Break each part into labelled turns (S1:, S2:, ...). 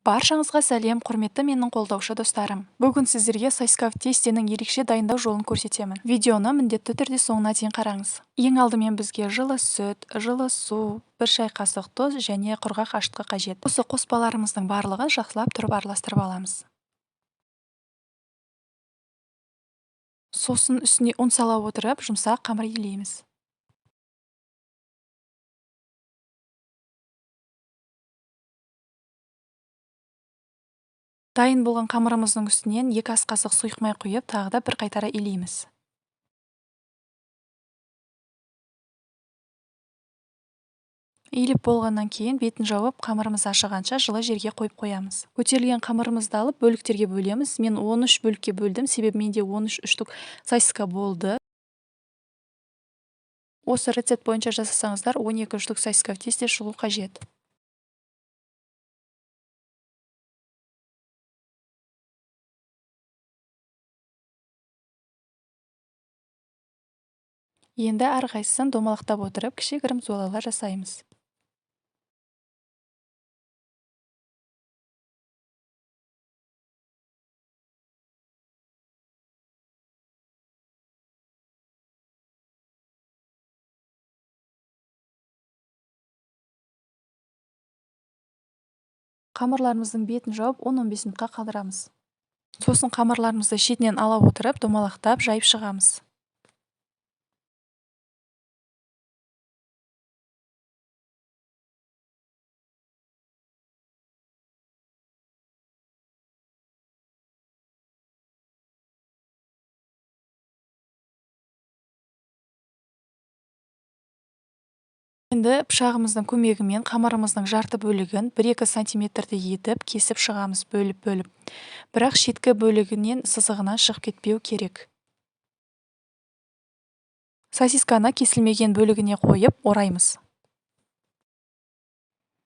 S1: Баршаңызға сәлем, құрметті менің қолдаушы достарым. Бүгін сіздерге сосиска в тестенің ерекше дайындау жолын көрсетемін. Видеоны міндетті түрде соңына дейін қараңыз. Ең алдымен бізге жылы сүт, жылы су, бір шай қасық тұз және құрғақ ашытқы қажет. Осы қоспаларымыздың барлығын жақсылап тұрып араластырып аламыз. Сосын үстіне ұн сала отырып, жұмсақ қамыр илейміз. Дайын болған қамырымыздың үстінен 2 ас қасық сұйық май құйып, тағы да бір қайтара илейміз. Илеп болғаннан кейін бетін жауып, қамырымыз ашығанша жылы жерге қойып қоямыз. Көтерілген қамырымызды алып бөліктерге бөлеміз. Мен 13 бөлікке бөлдім, себебі менде 13 үштік сосиска болды. Осы рецепт бойынша жасасаңыздар 12 үштік сосиска в тесте шығу қажет. Енді әрқайсысын домалақтап отырып, кішігірім золалар жасаймыз. Қамырларымыздың бетін жауып, 10-15 минутқа қалдырамыз. Сосын қамырларымызды шетінен ала отырып, домалақтап жайып шығамыз. Енді пышағымыздың көмегімен қамырымыздың жарты бөлігін 1-2 сантиметрдей етіп кесіп шығамыз, бөліп-бөліп. Бірақ шеткі бөлігінен сызығынан шығып кетпеу керек. Сосисканы кесілмеген бөлігіне қойып ораймыз.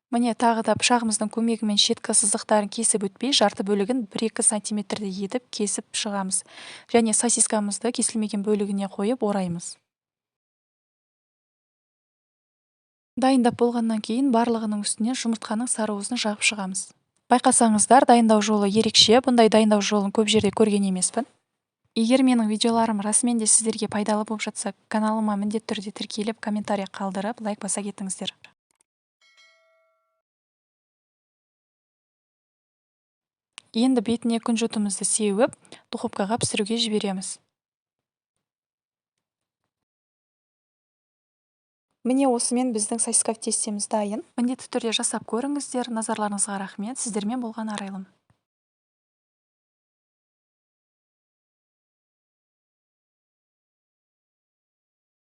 S1: Міне тағы да пышағымыздың көмегімен шеткі сызықтарын кесіп өтпей, жарты бөлігін 1-2 сантиметрдей етіп кесіп шығамыз. Және сосискамызды кесілмеген бөлігіне қойып ораймыз. Дайындап болғаннан кейін барлығының үстінен жұмыртқаның сары уызын жағып шығамыз. Байқасаңыздар, дайындау жолы ерекше. Бұндай дайындау жолын көп жерде көрген емеспін. Егер менің видеоларым расымен де сіздерге пайдалы болып жатса, каналыма міндетті түрде тіркеліп, комментарий қалдырып, лайк баса кетіңіздер. Енді бетіне күнжітімізді сеуіп, духовкаға пісіруге жібереміз. Міне осымен біздің сосиска в тестеміз дайын. Міндетті түрде жасап көріңіздер. Назарларыңызға рахмет. Сіздермен болған Арайлым.